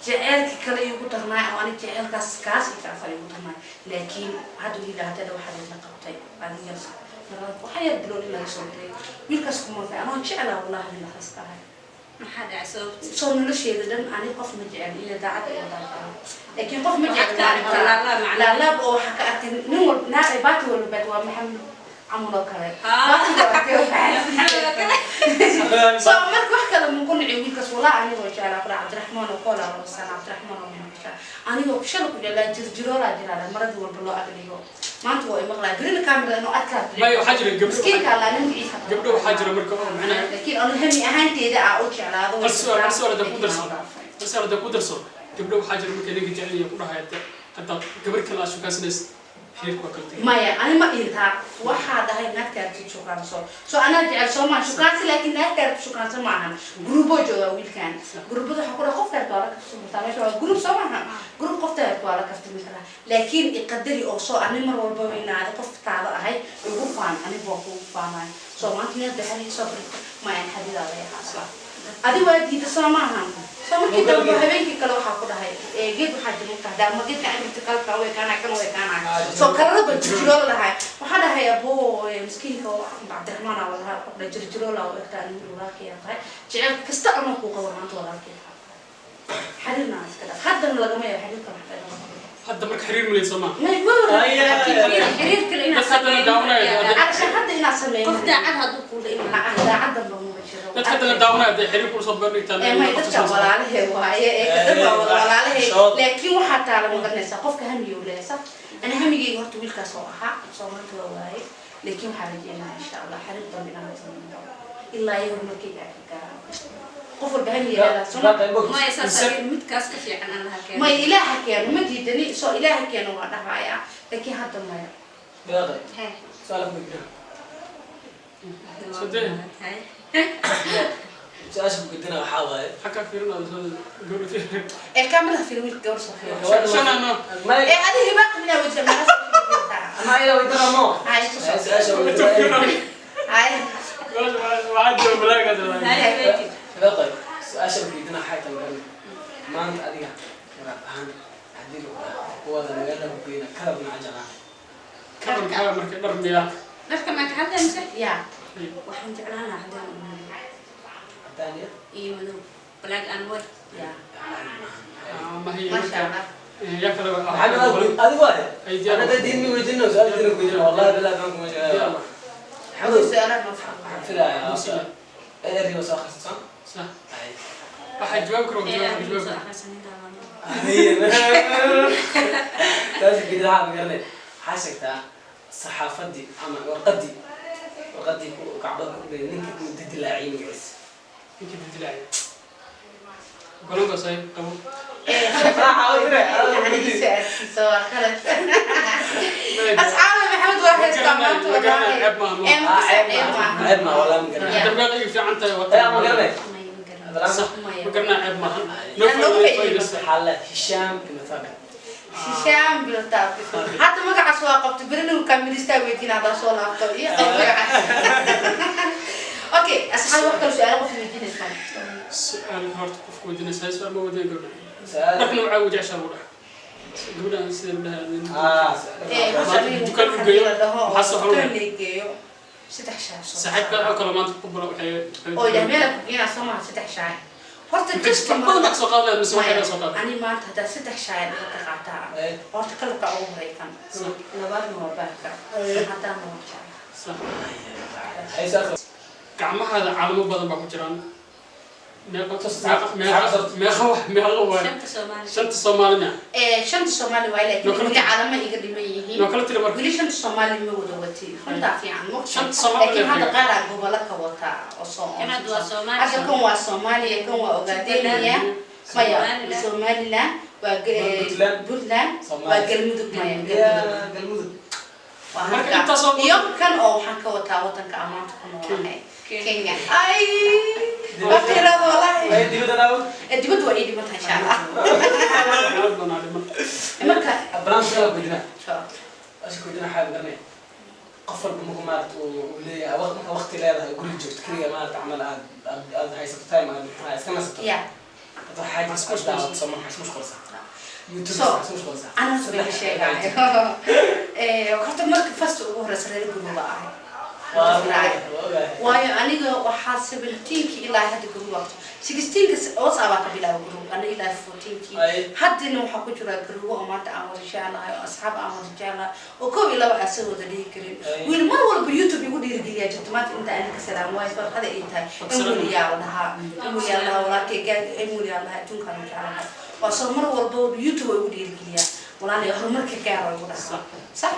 Speaker 2: Jaceylkii kale igu darnaay oo ani jaceylkaas kaas iyo kaas igu darnaay, laakiin hadda wiil hadda waxaa la qabtay adiga waxaa yar bilood in laga soo diray wiilkaas kuma fiican anoo jeclaa, wallahi nin tahay.
Speaker 4: Maxaa dhacay sababta?
Speaker 2: Soo nolosheeda dhan ani qof ma jecel iyo daacad iyo daacad, laakiin qof ma
Speaker 4: Waxaad
Speaker 2: jecel
Speaker 4: ka aragtay laalaab macnaha.
Speaker 2: Laalaab oo waxaa ka arkay nin walba naa baati walba baat waa Maxamed camal oo kale. Baati waa arkay.
Speaker 4: Maxamed oo kale.
Speaker 2: So marka wax kale ma ku nici wiilkaas, walaa anigoo jeclaa kula Cabdiraxmaan oo koolaa 2 sano Cabdiraxmaan oo maqasha anigoo shala ku jeclaa jirjiroolaa jiraa maradii walba loo agdhigo maanta waa imaqlaa berina kaamira inuu arkaa.
Speaker 1: Maya, waxaa jira gabdho
Speaker 2: Miskiinka allaa nin magaciisa.
Speaker 1: Gabdho waxaa jira marka oo macnaha
Speaker 2: Laakiin anu hami ahaanteeda aa u jeclaado.
Speaker 1: Hal su'aal hadda ku darso, hal su'aal hadda ku darso. Gabdho waxaa jira markay ninka jecel yahay ku dhahaya haddaad gabar kale aad shukaansanaysid, xiriirka waa kala tegay.
Speaker 2: Maya, ani ma dhintaa, waxaa dhahay naagta arti shukaanso. So anaa jecel soo maa shukaansi, laakiin naagta arti shukaanso maahan. Gruubo joogaa wiilkan, gruubada waxaa ku dhaha qofka arti waa la kaftami kartaa. Meesha waa gruub soo maaha, gruub qofta arti waa la kaftami karaa, laakiin iqadari oo soo ani mar walbaba inaadi qof taada ahay igu faan, aniga waa kugu faanayo. Soo maanta inaad baxari soo fadhiisto mayaan xadidaa la yahaa adi waa diida soo maahan. Soo markii dambe habeenkii kale waxaa ku dhahay geed waxaa jira marka hadaa ma geedka inta kalka way kaana kan way kaana soo kalaraba jirjiroo lahay. Waxaa dhahay abo miskiinka oo Cabdiraxmaan aa walaha ku dhahay jirjiroo la u egtaa nin walaalkay aa tahay, jecel kasta anoo kuu qabo maanta walaalkay tahay, xariirna aan iska dhaaf haddana lagama yaabo xariirka wax ka
Speaker 1: Hadda marka xiriir malay soo maaha?
Speaker 2: May ma.
Speaker 4: Xiriir kale inaad
Speaker 1: Dadka haddana daawanaya
Speaker 2: Calashaan hadda inaad sameeyo.
Speaker 4: Qof daacad hadduu kuula imaado.
Speaker 2: Daacaddan ba ma jiro.
Speaker 1: Dadka haddana daawanaya hadday xiriir kula soo bandhigtaan.
Speaker 2: Ee may, dadka walaalahe waaye ee kadhan waa wada walaalahe, laakiin waxaa taala magaranaysaa qofka hamiyow leeyahay sax. Ani hamigeyga horta wiilkaas oo ahaa soo maanta waa waaye, laakiin waxaa rajeynaa insha Allah xiriir dambe inaan la samayn doono ilaa iyo horumarkeyga aan ka gaaro. Qof walba hamiga leedahay soo ma?
Speaker 4: Maya, saas midkaas ka fiican Allaha keeno.
Speaker 2: May, Ilaaha keeno ma diidani, soo Ilaaha keeno waa dhahayaa, laakiin hadda maya.
Speaker 4: Hee.
Speaker 3: Su'aal ku weydiinaa.
Speaker 1: Sodee.
Speaker 4: Hee.
Speaker 3: Su-aasha ku weydiinaa waxaa waaye
Speaker 1: Xaggaa fiirinada soo gabdho fiirin.
Speaker 2: Ee kaamiraha fiir, wiilka gabar soo fiir.
Speaker 1: Shan ano.
Speaker 3: Maya.
Speaker 2: Ee adi hibaaq minaa weydiisa
Speaker 3: Ama ayada weydiinaa mo.
Speaker 2: Hay.
Speaker 3: Su-aasha weydiinaa.
Speaker 2: Hay.
Speaker 1: Waxaa jira balaagaa.
Speaker 4: Hee, weyti.
Speaker 3: Hibaaqay, su-aasha ku weydiinaa waxay tahay magaran maanta adiga waraaq ahaan haddii lagu dhaho kuwada magaalada ku geynaa kalar nooca jeclaan?
Speaker 1: Kalar maxaa marka dhar miyaa?
Speaker 4: Dharka maa ka hadlaya mise?
Speaker 2: Ya.
Speaker 4: Waxaan jeclaan lahaa cadaan iyo madow.
Speaker 3: Cadaan iyo
Speaker 4: Iyo madow, black and white.
Speaker 2: Ya.
Speaker 1: Mahiya.
Speaker 2: Maasha
Speaker 1: Marka
Speaker 2: Allah.
Speaker 1: Yaa kale?
Speaker 3: Maxamed adigu waaye.
Speaker 1: Ay, diyaar.
Speaker 3: Ana diin mi weydiino, su-aal diin ku weydiino, wallahi billahi baan kuma
Speaker 1: Diyaar.
Speaker 3: Maxamed.
Speaker 2: Su-aalaha noo
Speaker 3: Waxaan filayaa
Speaker 1: Muslim.
Speaker 3: ereyga soo akhrisan.
Speaker 1: Sax, waxaa jawaab karo
Speaker 4: Ee
Speaker 1: jawaab
Speaker 4: aan soo
Speaker 1: jawaab.
Speaker 4: akhrisanin daawano.
Speaker 3: Taas gidi waxaa magaranay, waxaa sheegtaa saxaafadii ama warqadii ku kacbada ku dhigay ninka uu didilaaciyay magaciisa.
Speaker 1: Ninkii didilaacay golanka saaxiib qabo.
Speaker 2: Su-aalkiisa waa khalad. Asxaabi, Maxamed waa haystaa maanta.
Speaker 1: Ma garanay, ceeb maaha.
Speaker 2: Ee ma ceeb maaha.
Speaker 3: Ceeb ma walaa ma garanay.
Speaker 1: Hadda meel iga fiican tahay waa.
Speaker 3: Ee ma garanay.
Speaker 4: Maya, ma garanay.
Speaker 1: Sax, ma garanay, ceeb maaha.
Speaker 2: Noo faa'iideyso.
Speaker 3: Waxaa la Hishaam ibn Thabit.
Speaker 2: Hishaam bin Thabit. Hadda magacaas waa qabtay, berina kaamirista weydiin haddaa soo laabto iyo qab magacaas. Okay asxaabi, wax kale su-aalo qof weydiinaysaa?
Speaker 1: Su-aal horta qofku weydiinaysaa, su-aal ma weydiin gabdha.
Speaker 3: Su-aal.
Speaker 1: Dharka noocaa ugu jeceshaa lagu dhaha gabdhahan sida la dhahaa?
Speaker 3: Ah.
Speaker 2: Ee
Speaker 1: Maanta dukaan u geeyo,
Speaker 2: la dhaho
Speaker 1: maxaa soo
Speaker 2: dukaan
Speaker 1: xulunay?
Speaker 2: la geeyo saddex shaar soo
Speaker 1: Saaxiibka oo kale maanta ku bala waxay
Speaker 2: oo yah meel ku geenaa soo maha saddex shaar horta just
Speaker 1: wax badan baa soo qaadi lahayd mise waxay soo qaadi?
Speaker 2: Ani maanta haddaa saddex shaar iga ka qaataa, horta kalarka ugu horey kan labaadna waa baarka, haddaana waa jeclaa.
Speaker 1: Sax.
Speaker 3: Hay, su-aal.
Speaker 1: Gacmahaada caalamo badan baa ku jiraan. Meeqa meeqa meeqa wax meeqa waay?
Speaker 4: Shanta Soomaali.
Speaker 1: Shanta Soomaalina.
Speaker 2: Ee shanta Soomaali waay, laakiin
Speaker 1: Noo kala
Speaker 2: weli calamo iga dhiman yihiin.
Speaker 1: Noo kala tiri marka.
Speaker 2: Weli shanta Soomaali ma wada wati, runtaa fiican mo.
Speaker 1: Shanta Soomaali.
Speaker 2: Laakiin hadda qaar aa gobollo ka wataa oo soo
Speaker 4: Kan hadda waa Soomaali.
Speaker 2: Hadda kan waa Soomaaliya, kan waa Ogaadenia, maya.
Speaker 4: Somaliland.
Speaker 2: Somaliland waa
Speaker 3: Puntland.
Speaker 2: Puntland waa
Speaker 3: Soomaaliya.
Speaker 2: Galmudug, maya.
Speaker 3: Ya
Speaker 2: Galmudug.
Speaker 3: Galmudug.
Speaker 2: Waa
Speaker 1: Marka
Speaker 2: halka.
Speaker 1: intaasoo-
Speaker 2: Iyo kan oo waxaan ka wataa wadanka amaanta ku noolahay,
Speaker 4: Kenya.
Speaker 2: Kenya. Ay, waa qiirada wallahi.
Speaker 3: Ay, dibadda naaw.
Speaker 2: Ee, dibadda waa ii dhiman tahay insha Allah.
Speaker 1: Xaalad badan aa dhiman.
Speaker 2: Marka
Speaker 3: Balan, su-aal ku weydiinaa.
Speaker 2: Sure.
Speaker 3: Su-aasha ku weydiinaa waxaa magaranay Qof walba marku maarata uu leeyahay marka waqti leedahay, guriga joogto keliya, maarata camal aad haysato time aad maxaa iska nasato. Dad waxaa jirta aad daawato, soo maxaa isku mashquulsaa YouTube?
Speaker 2: So,
Speaker 3: isku mashquulsaa.
Speaker 2: Ana horta been sheegaayo. Horta marka first ugu horeysa reer group ahay.
Speaker 3: Waa ogahay, waa ogahay.
Speaker 2: Waayo aniga waxaa 17-kii ilaa hadda group waqto 16-ka WhatsApp baa ka bilaaba group ana ilaa 14-kii. Haddana waxaa ku jira group oo maanta aan wada jeclahay oo asxaab aan wada jeclahay oo kow iyo laba aan soo wada dhihi karin. Wiil mar walba YouTube igu dhiirigeliyaa jirto maanta inta aan ka salaam waayo farxada ay tahay. Emuliyaa la dhahaa, emuliyaa la dhahaa, walaalkay gaag emuliyaa la dhahaa, adduunkaan jeclahay waa soo mar walba YouTube oo igu dhiirigeliyaa, walaalay horumarka gaara igu dhahaa. Sax,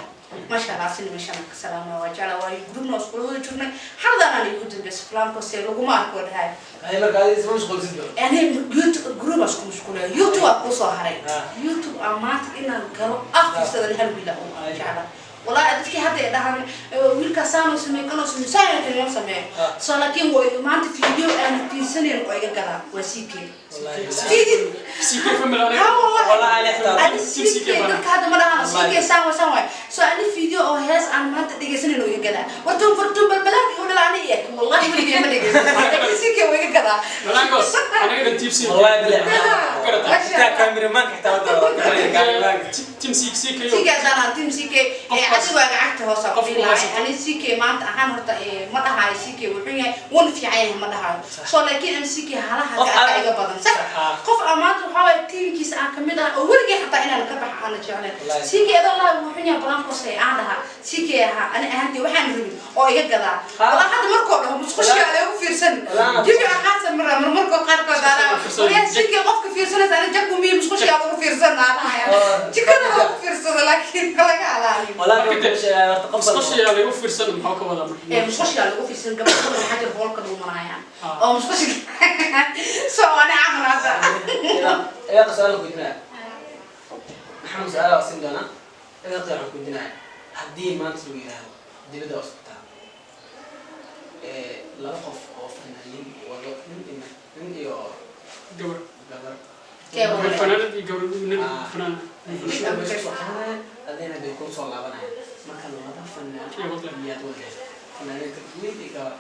Speaker 2: maasha Allah, asina meeshaan ka salaama, waa jeclaa, waayo groupna waa iskula wada jirnay. Xaladaanaan igu dambeysay fulaankoose laguma arko dhahay.
Speaker 3: Ay, marka adiga isma mashquulsid ba.
Speaker 2: Yani YouTube group aan isku mashquulaya, YouTube aa kuusoo haray. YouTube aan maanta inaan galo afkiisadan hal wiila oo aan jeclaa. Walaahi dadkii hadda ay dhahaan wiilkaas saanoo sameey, kanoo sameey, saan kanoo sameey. So laakiin way maanta video aan fiirsanayn oo iga galaa waa CK.
Speaker 3: Wallahi.
Speaker 2: Video.
Speaker 1: CK family aniga.
Speaker 2: Ha, wallahi.
Speaker 3: Wallahi ani xitaa.
Speaker 2: Ani CK dadka hadda ma dhahaan CK saan waa saan waay. So ani video oo hees aan maanta dhegaysanayn oo iga gadaa wartun fartun balbalaad igu dhala ani iyo wallahi weligay ma dhegaysan, laakiin CK waa iga gadaa.
Speaker 1: Malangos anaga dhan tips.
Speaker 3: Wallahi bilahi.
Speaker 1: Garata.
Speaker 3: Xitaa cameraman xitaa wada cameraman.
Speaker 1: Team CK.
Speaker 2: CK haddaan team CK ee cadowgaaga cagta hoose ku
Speaker 1: Qofku
Speaker 2: dhilaay.
Speaker 1: haysato.
Speaker 2: Ani CK maanta ahaan horta ma dhahayo CK wuxuu yahay wana fiican yahay, ma dhahayo. So laakiin ani CK halaha
Speaker 3: Qof
Speaker 2: ka iga badan sax. Qof aan maanta waxaa waaye tiimkiisa aan kamid ah oo weligay xataa inaan ka baxa aana jeclayn.
Speaker 3: Wallahi.
Speaker 2: CK adoo laha wuxuu yahay balankosay aan dhahaa CK ahaa ani ahaantii waxaan rabin oo iga gadaa. Walaa hadda markoo dhaho musqusha lagu fiirsan.
Speaker 3: Wallahi.
Speaker 2: Jibi ahaansa mara marmarkoo qaarkood aanaa
Speaker 1: Fiirsan.
Speaker 2: waliyaa CK qofka fiirsanaysa ani jakku miyo musqusha lagu fiirsan aan dhahaya. Jikada lagu fiirsado laakiin laga alaaliyo.
Speaker 3: Wallahi marka horta qof walba
Speaker 1: Musqusha lagu fiirsan maxaa ka wadaa marka?
Speaker 2: Musqusha lagu fiirsan gabadha waxaa jira hoolka dhuumanayaan oo musqusha so ani camal hadda.
Speaker 3: Iyaqa su'aal ku weydiinaya, Maxamed, su'aal waa siin doonaa. Iyaqa waxaan ku weydiinaya, haddii maanta lagu yidhaahdo dibadda oo socotaa laba qof oo fanaaniin wado, nin iyo nin iyo
Speaker 1: gabar.
Speaker 3: Gabar.
Speaker 2: Kee wada?
Speaker 1: Fanaanad iyo gabar nin fanaan.
Speaker 3: Way isku soo qabanayaan, adina bay kula soo laabanayaan. Marka laba fanaan
Speaker 1: Iyo wada.
Speaker 3: miyaad wada fanaaniinta, wiil iyo gabar?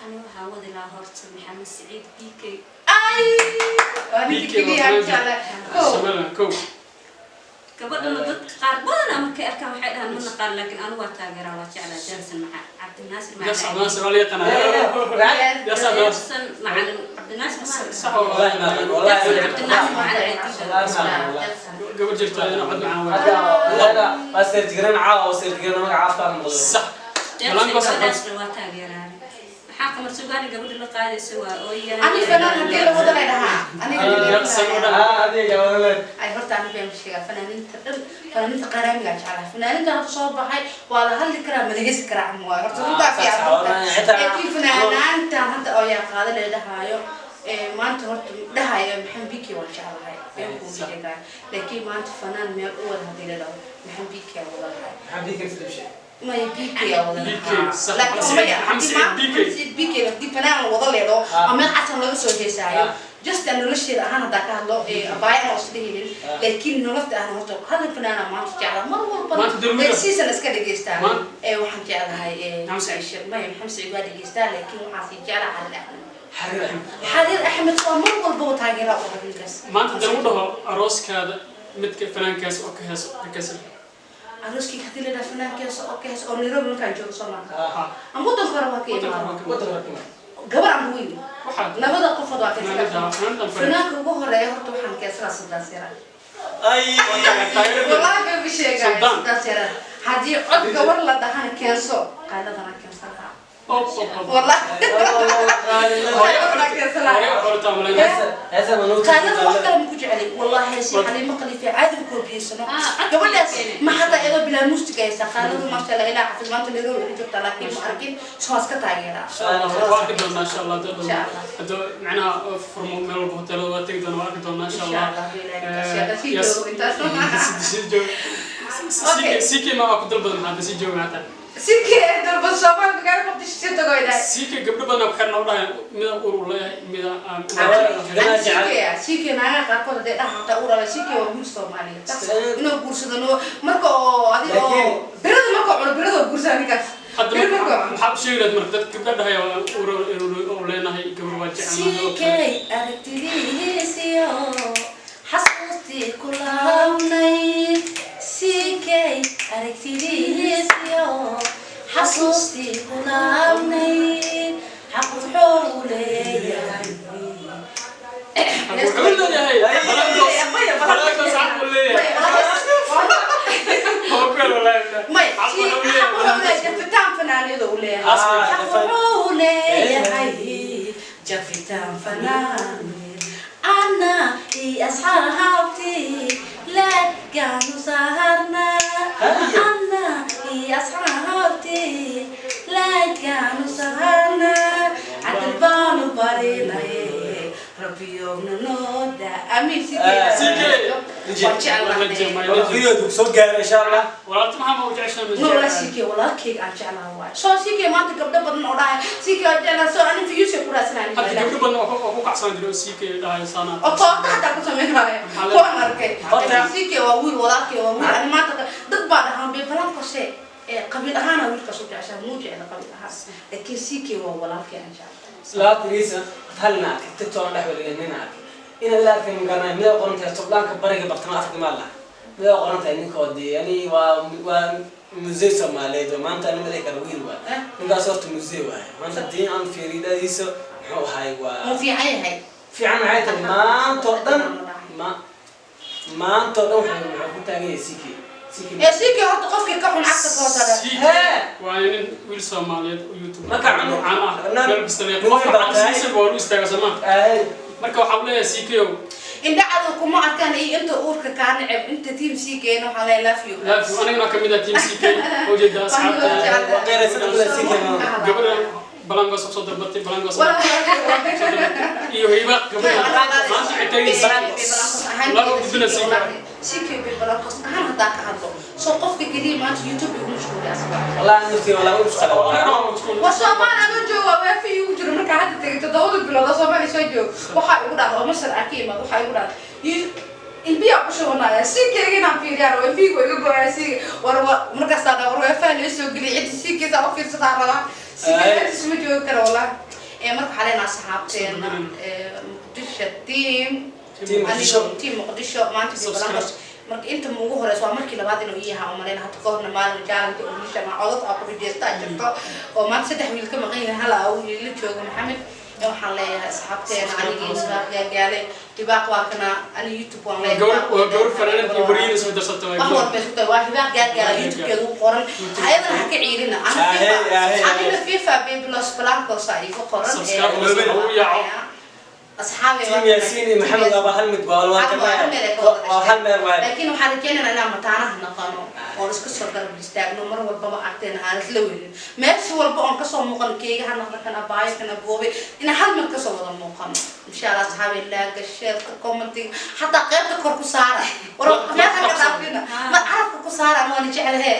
Speaker 4: Ani waxaa wadi lahaa horta Maxamed Saciid BK.
Speaker 2: Ay, waa ninka
Speaker 1: BK
Speaker 2: keliya aan jeclahay. Kow.
Speaker 1: Somaliland kow.
Speaker 4: Gabadhana dadka qaar badan markay arkaan waxay dhahaan ma naqaan, laakiin anigu waa taageeraa, waa jeclaa Jackson maca Cabdinaasir.
Speaker 1: Jas
Speaker 4: Macalin.
Speaker 1: Cabdinaasir waa la yaqaanaa. Jas Cabdinaasir.
Speaker 4: Jackson Macalin Cabdinaasir
Speaker 1: Sax.
Speaker 3: Wallahi ma aqaan, wallahi.
Speaker 4: Jackson Cabdinaasir Macalin.
Speaker 3: Wallahi.
Speaker 1: Gabar jirta ayadana cod macaan waay.
Speaker 3: Hadda wallahi waa seertigaran caawa oo seertigaran magaca afkaan maqlo.
Speaker 1: Sax.
Speaker 4: Jackson
Speaker 1: Malankos.
Speaker 4: gabadhaasna waa taageeraa. Maxaa Qamar Sugaani gabadha la qaadaysa waa ooyana.
Speaker 2: Ani fanaan haddii la wada lay dhahaa aniga.
Speaker 1: Jackson oo dhan.
Speaker 3: Adiga wada.
Speaker 2: Ay horta ani baan sheegaa fanaaniinta dhan, fanaaniinta qaraamiga jeclahay, fanaaniinta hadda soo baxay waa la hadli karaa, ma dhegeysi karaa ama waa horta runtaa fiican. Laakiin fanaanaantan hadda oo yaa qaada la dhahaayo maanta horta dhahayo Maxamed Biki waan jeclahay, been kuu sheegaa, laakiin maanta fanaan meel u wada hadii la dhaho Maxamed Biki aa wada lahay.
Speaker 3: Maxaa BK filibshe?
Speaker 2: Maya, BK aa wada
Speaker 1: BK,
Speaker 2: lahaa.
Speaker 1: sax.
Speaker 2: Laakiin maya
Speaker 1: Maxamed
Speaker 2: haddii
Speaker 1: Saciid
Speaker 2: maanta
Speaker 1: BK.
Speaker 2: Maxamed Saciid BK haddii fanaan la wada leedho oo meel casan laga soo heesaayo, just aan nolosheeda ahaan haddaa ka hadlo abaaya aan isdhehinin, laakiin nolofta ahaan horta hal fanaana maanta jeclaa mar walba
Speaker 1: Maanta dulmiga.
Speaker 2: Season iska dhegeystaa. Waxaan jeclahay
Speaker 1: Maxamed Saciid.
Speaker 2: Maya, Maxamed Saciid waa dhegeystaa, laakiin waxaan sii jeclaa Xariir Axmed.
Speaker 3: Xariir Axmed.
Speaker 2: Xariir Axmed waa mar walba taageeraa u habeenkaas.
Speaker 1: Maanta hadii lagu dhaho arooskaada midka fanaankaas oo ka heeso ka heeso?
Speaker 2: Arooskii hadii la dhaha fanaankaas oo ka heeso oo Nairobi markaan joogo soo marka ama waddanka hore waa ka
Speaker 1: Waddanka
Speaker 2: imaado.
Speaker 1: hore waa ka
Speaker 3: Waddanka hore ka imaado.
Speaker 2: Gabar aan weyn
Speaker 1: waxaa
Speaker 2: labada qofood waa
Speaker 1: fanaanada
Speaker 2: keesanaa.
Speaker 1: fanaanada
Speaker 2: Fanaanka ugu horeeya horta waxaan keesanaa Suldaan Sera.
Speaker 3: Ay.
Speaker 2: Wallahi baan ku sheegaya.
Speaker 1: Suldaan.
Speaker 2: Suldaan Sera haddii cod gabar la dhahana keenso qaaladana keensan lahaa.
Speaker 1: Op op op.
Speaker 2: Wallahi qaaladana keensan
Speaker 1: Hore
Speaker 2: lahaa.
Speaker 1: horta malaynaa.
Speaker 3: Heesa ma noo
Speaker 2: Qaalada wax kale ma ku jecelay wallahi heesi Xaliimo Khaliife caadi u koobiyeysan.
Speaker 4: Ah, codka
Speaker 2: Gabadhaas
Speaker 4: keenay.
Speaker 2: ma xataa iyadoo bilaa muusiga haysa qaaladu, maasha Allah, ilaa xafiis maanta Nairobi ku jirta, laakiin ma arkin soo iska taageeraa.
Speaker 1: Insha Allah waa arki doonaa insha Allah.
Speaker 2: Insha Allah.
Speaker 1: Hadda macnaha furmo meel walba hoteelada waa tegi doonaa, waa arki doonaa insha
Speaker 2: Insha
Speaker 1: Allah.
Speaker 2: Allah biilaahi sii
Speaker 1: Yes.
Speaker 2: joogo intaas.
Speaker 1: Sii joog.
Speaker 2: Okay.
Speaker 1: CK ma waa ku dalbadan hadda sii jooga hataa.
Speaker 2: Sikee dalba Soomaali magaalo Muqdisho si tago idahay.
Speaker 1: CK gabdho badan ku xirna u dhahay mida ur u leeyahay mida aan
Speaker 2: Ani CK CK naagaha qaarkood hadday dhaha hataa u raba, CK waa wiil Soomaaliyeed inuu guursado no marka oo adi oo birada marka cuno, birada oo guursaa ninkaas.
Speaker 1: Hadda
Speaker 2: Biro marka cuno.
Speaker 1: Maxaa u sheegi lahayd marka dad gabdha dhahaya waa uur leenahay, gabar waa jecelnahay?
Speaker 2: CK aragtidiisiyo xasuustii ku laabnay, CK aragtidiisiyo xasuustii ku laabnay, xaq wuxuu leeyahay.
Speaker 1: Wuxuu leeyahay Balangos, xaq uu leeyahay.
Speaker 2: May xaq wuxuu leeyahay jafitaan fanaaniyada uu leeyahay. Xaq wuxuu leeyahay jafitaan fanaaniyad, ana iyo asxaabtii legaanu saarnaa, ana iyo asxaabtii legaanu saarnaa, cadal baanu barinay, rabbiyowna noo daa, amiin.
Speaker 1: CK.
Speaker 2: Waa jeclahay.
Speaker 3: Video soo gaaro insha Allah.
Speaker 1: Walaalta maxaa ma u jeceshahay?
Speaker 2: No, walaa CK walaalkayga aan jeclaha waay. Soo CK maanta gabdho badan oo dhahay CK aan jeclaha, soo anin views ku raadsanaan.
Speaker 1: Hadda gabdho badan oo ku kacsan jiro CK dhahay sana.
Speaker 2: Oo toorta xataa ku sameynaayo waan arkay. Laakiin CK waa wiil walaalkay, waa wiil ani maanta dad baa dhahaan bay balankose ee qabiil ahaana wiilkaas u jeceshaa, muu jecla qabiil ahaan, laakiin CK waa walaalkay aan jeclahay.
Speaker 3: Labaatan reason hal nin arkay TikTok dhex waliga, nin arkay inaad la arkin magaranay, mida qoran tahay toblaanka bariga bartamaha Afrika maa laha, mida qoran tahay ninkoo dee yani waa musee Soomaaliyeed oo maanta anima dhihi karo wiil waay. Ninkaas horta musee waaye. Maanta haddii aan fiiriyo dhadiisa muxuu ahay waa
Speaker 2: Muu fiican yahay.
Speaker 3: Fiican maxay tahay? Maanta oo dhan ma maanta oo dhan wuxuu ku taagan yahay CK, CK.
Speaker 2: Ee CK horta qofkii ka xun cagta ka hoosada.
Speaker 1: CK waa nin wiil Soomaaliyeed oo YouTube
Speaker 3: Marka
Speaker 1: caan ah, meel kasta leeyahay.
Speaker 3: nin
Speaker 1: Qofka
Speaker 3: weyn baa tahay.
Speaker 1: caansiisa waa lu istaaga sooma.
Speaker 3: Ay.
Speaker 1: Marka waxaa u leeyahay CK ow.
Speaker 2: Indhacadu kuma arkaan iyo inta uurka kaa neceb, inta team CK-na waxaa leeyahay love you.
Speaker 1: Laafi anigana kamid ah team CK oo jeeda asxaabta.
Speaker 3: Waa qeyraysan kule CK maanta.
Speaker 1: Gabadha Balangos soo dalbatay, Balangos iyo hiba gabadha maanta waxay taagaysa laba gudbina CK.
Speaker 2: CK bay Balangos ahaan haddaa ka hadlo, soo qofka keliya maanta YouTube igu mashquulay asaga.
Speaker 3: Wallahi naftii wallahi u shaqada wallahi.
Speaker 2: Waa Soomaali anoo jooga waafi igu jiro, markaa hadda tegay 7da bilood oo Soomaali soo joog, waxaa igu dhacda oo Masar aan ka imaad, waxaa igu dhacda ilbiyaa ku shubanaya CK-ga inaan fiiriyaan oo ilbiga iga go-aya CK war war markaasaa dha war weefaha loo soo geliyay cidda CK-sa u fiirsataa rabaa, CK-giis ma joogi karo wallahi. Ee marka waxaa leenaha asxaabteena ee Muqdisho team.
Speaker 3: Team Muqdisho.
Speaker 2: Aniga team Muqdisho maanta bi Balangos marka inta ugu horeysa waa markii labaad inuu ii yahaa umaleyna. Hadda ka horna maalin jaalanka wiilasha ama codad aa ku rijeestaa jirto oo maanta saddex wiil ka maqan yahay, hal aa wiil la jooga Maxamed. Ee waxaan leeyahay asxaabteena anigii Hibaaq Gaagaale, Hibaaq waa kana ani YouTube waan leeyahay.
Speaker 1: Gabar waa gabar fanaanad iyo wariyin isku darsatay.
Speaker 2: Wax walba isku tahay, waa Hibaaq Gaagaala, YouTube-keeda u qoran, ayadana ha ka ciirina. Anina FIFA Baby Los Blancos aa iigu qoran.
Speaker 1: Subscribe u yaaco.
Speaker 2: Asxaabi.
Speaker 3: Team Yaasiin iyo Maxamed waa hal mid, waa waa hal meel waay.
Speaker 2: Laakiin waxaan rajeynaynaa inaan mataanaha naqano oon iska soo garab istaagno mar walbaba, agteena aan isla weynin, meesha walba oon kasoo muuqano, keega ha noqdo, kan abaayo, kan aboobe, inaan hal meel kasoo wada muuqano insha Allah. Asxaabi, like-ga, share-ka, comment-iga, xataa qaybta kor ku saara, war meel ha ka dhaafina, ma carabka ku saara ama waan jeclahe.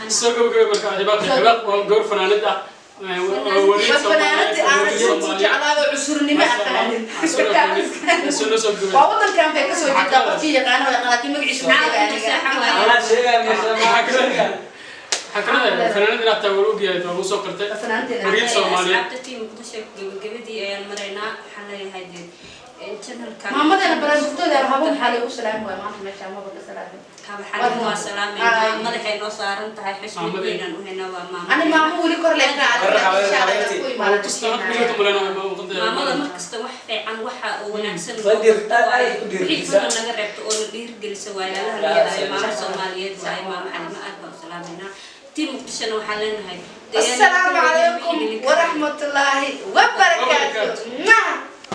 Speaker 1: Soo gabagabay marka Hibaaq. Hibaaq waa gabar fanaanad ah, waa wariye.
Speaker 2: Waa fanaanadii aan ku jeclaado, cusurnimo aqaanin.
Speaker 1: Soo gabagabay.
Speaker 2: Waa wadankan bay kasoo jeedaa, qofkii yaqaano waa yaqaan, laakiin magaciisa ma sheega aniga.
Speaker 3: Anaa sheegaya meesha maxaa ka sheegaya?
Speaker 1: Waxaa kamid ah fanaanad inaad tahay waa la ogyahay, waa lagu soo qirtay.
Speaker 2: Fanaanteeda.
Speaker 1: Wariye Soomaaliyeed.
Speaker 4: Asxaabta team Muqdisho, gabagabadii ayaan maraynaa. Waxaan leeyahay dee channelkan
Speaker 2: Maamadeena barnaamijkooda habo maxaa loogu salaami waaya maanta meesha amaba ka salaamin?
Speaker 4: Haba waa salaameynaa, madaxay noo saaran tahay, xushmad weynaan u haynaa, waa maama.
Speaker 2: Ani maamo weli kor leekaa.
Speaker 4: Maamada markasta wax fiican, waxa oo wanaagsan
Speaker 3: Waa aad ku
Speaker 4: wixii
Speaker 3: dhiirigelisa.
Speaker 4: kuna naga reebto oo na dhiirigelisa waayaalaha leedahay. Maamo Soomaaliyeed waaye maamo Xalimo, aad baan u salaameynaa. Team Muqdishona waxaan leenahay
Speaker 2: Asalaamu calaykum waraxmatullaahi wabarakaatu.